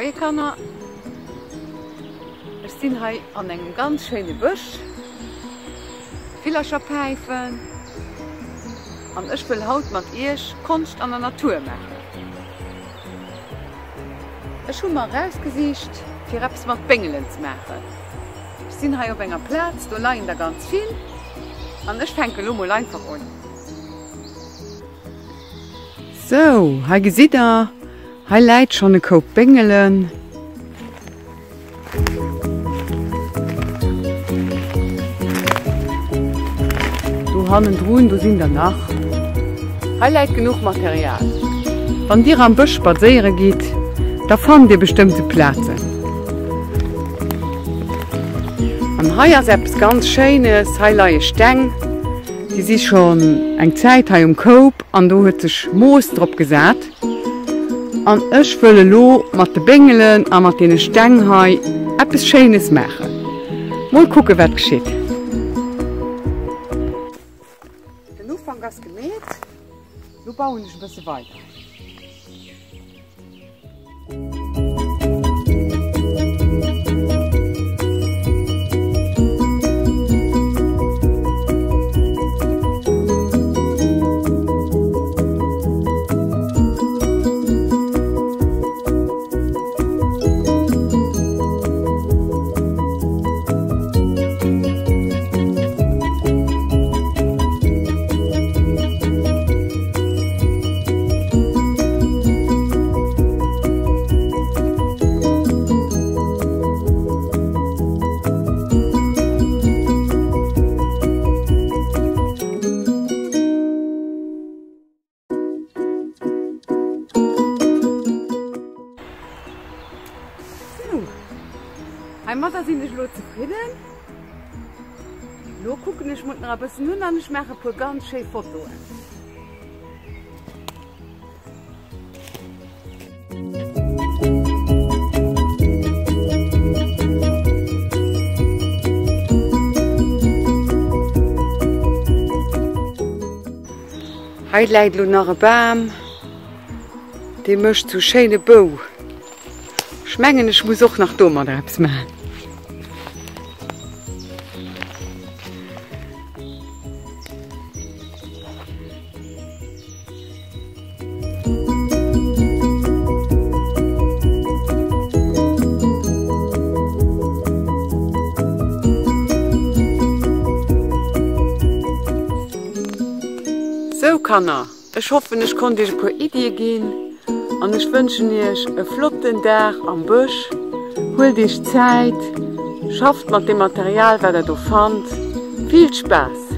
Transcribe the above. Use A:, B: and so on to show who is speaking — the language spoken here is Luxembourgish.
A: Moie Kanner, ech sinn hei an engem ganz schéine Bësch, Villercher päifen an ech wëll haut mat iech Konscht an der Natur maachen. Ech hu mer erausgesicht fir eppes mat Béngelen ze maachen. Ech sinn hei op enger Plaz, do leien der ganz vill an ech fänke lo mol einfach un. Sou, hei gesitt der, hei läit schonn e Koup Béngelen. Do hannendrun, do sinn der nach. Hei läit genuch Material. Wann Dir am Bësch spadséiere gitt, da fannt Dir bestëmmt sou Plazen. An hei ass eppes ganz Schéines, hei leie Steng. Déi si schonn eng Zäit hei um Koup an do huet sech Moos drop gesat. An ech wëll elo mat de Béngelen a mat deene Steng hei eppes Schéines maachen. Mol kucke wat geschitt. Den Ufank ass gemeet, lo bauen ech e bësse weider. Sou, heimadder sinn ech elo zefridden. Elo kucken ech mer et nach e bëssen un an ech maache e puer ganz schéi Fotoen. Hei läit elo nach e Bam, dee mécht sou schéine Bou. Ech mengen ech muss och nach domadder eppes maachen. Sou Kanner, ech hoffen ech konnt iech e puer Iddie ginn an ech wënschen iech e flotten Dag am Bësch. Huelt iech Zäit, schafft mat dem Material wat der do fannt. Vill Spaass!